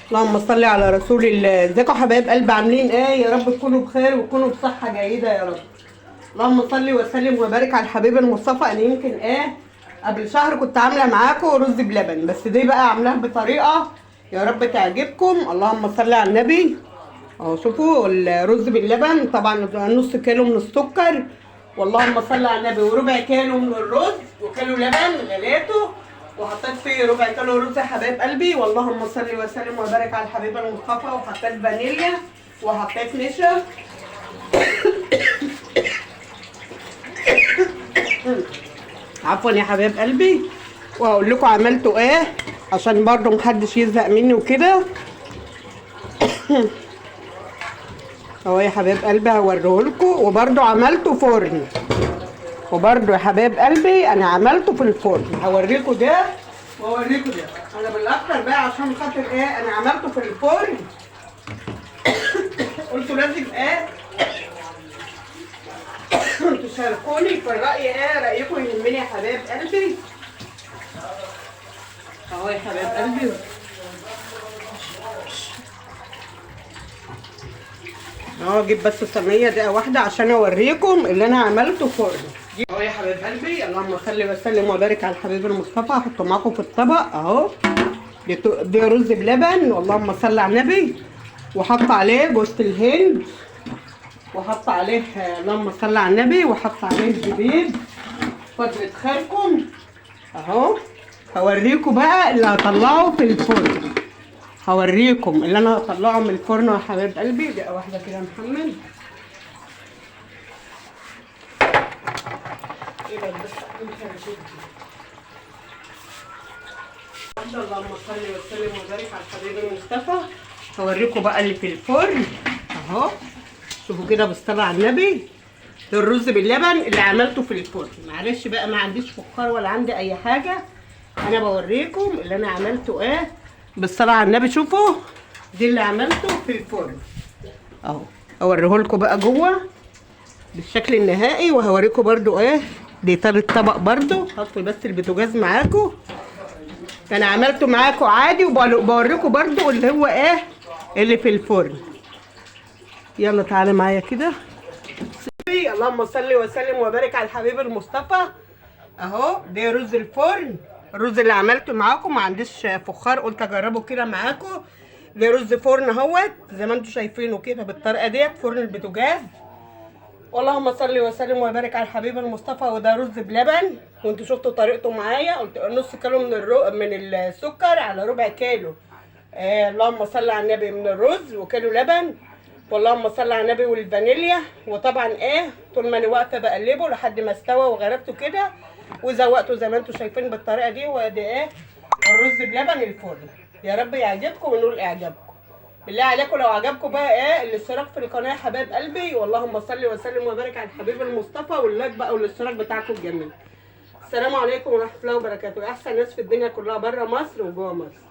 اللهم صل على رسول الله. ازيكم يا حبايب قلب، عاملين ايه؟ يا رب تكونوا بخير وتكونوا بصحة جيدة يا رب. اللهم صل وسلم وبارك على الحبيب المصطفى. انا يمكن ايه قبل شهر كنت عامله معاكم رز بلبن، بس دي بقى عاملاها بطريقة يا رب تعجبكم. اللهم صل على النبي. اهو شوفوا الرز باللبن، طبعا نص كيلو من السكر، واللهم صل على النبي، وربع كيلو من الرز وكيلو لبن غليته وحطيت فيه ربع كيلو رز يا حبايب قلبي. واللهم صل وسلم وبارك على الحبيب المصطفى. وحطيت فانيليا وحطيت نشا. عفوا يا حبايب قلبي. وهقول لكم عملته ايه عشان برضو محدش يزهق مني وكده. اهو يا حبايب قلبي هوريهولكم. وبرضو عملته فرن، وبرضو يا حبايب قلبي انا عملته في الفرن. هوريكم ده واوريكم ده انا بالاكتر بقى عشان خاطر ايه انا عملته في الفرن. قلت لازم ايه تشاركوني في الراي، ايه رايكم يهمني يا حبايب قلبي. اهو يا حبايب قلبي اهو، اجيب بس الصينية دقيقة واحدة عشان اوريكم اللي انا عملته فرن. اهو يا حبايب قلبي، اللهم صل وسلم وبارك على الحبيب المصطفى. هحطه معاكم في الطبق اهو. دي رز بلبن، واللهم صل على النبي. وحط عليه جوز الهند، وحط عليه اللهم صل على النبي، وحط عليه زبيب. فضلة خيركم اهو. هوريكم بقى اللي هطلعه في الفرن، هوريكم اللي انا هطلعه من الفرن يا حبايب قلبي. دقيقة واحدة كده يا محمد. ايه ده بس؟ اللهم صل وسلم وبارك على الحبيب المصطفى. هوريكم بقى اللي في الفرن اهو. شوفوا كده بالصلاة على النبي، ده الرز باللبن اللي عملته في الفرن. معلش بقى ما عنديش فخار ولا عندي اي حاجة، انا بوريكم اللي انا عملته ايه بالصلاة على النبي. شوفوا دي اللي عملته في الفرن اهو، اوريهولكم بقى جوه بالشكل النهائي. وهوريكم برضو ايه دي تالت طبق برضو. هطفي بس البوتاجاز معاكم، انا عملته معاكم عادي، وبوريكم برضو اللي هو ايه اللي في الفرن. يلا تعالى معايا كده. اللهم صل وسلم وبارك على الحبيب المصطفى. اهو ده رز الفرن، الرز اللي عملته معاكم. ما عنديش فخار قلت اجربه كده معاكم. ده رز فرن اهوت زي ما انتم شايفينه كده بالطريقة ديت، فرن البوتاجاز. اللهم صل وسلم وبارك على الحبيب المصطفى. وده رز بلبن، وانتوا شفتوا طريقته معايا. قلت نص كيلو من السكر على ربع كيلو اللهم صل على النبي من الرز، وكيلو لبن، واللهم صل على النبي، والفانيليا. وطبعا ايه طول ما انا واقفة بقلبه لحد ما استوى وغربته كده وزوقته زي ما انتم شايفين بالطريقة دي. وادي ايه الرز بلبن الفرن. يا رب يعجبكم ونقول اعجابكم. بالله عليكم لو عجبكم بقى ايه الاشتراك في القناة يا حبايب قلبي. واللهم صل وسلم وبارك على الحبيب المصطفى، واللايك بقى والاشتراك بتاعكم الجميل. السلام عليكم ورحمة الله وبركاته. احسن ناس في الدنيا كلها، بره مصر وجوه مصر.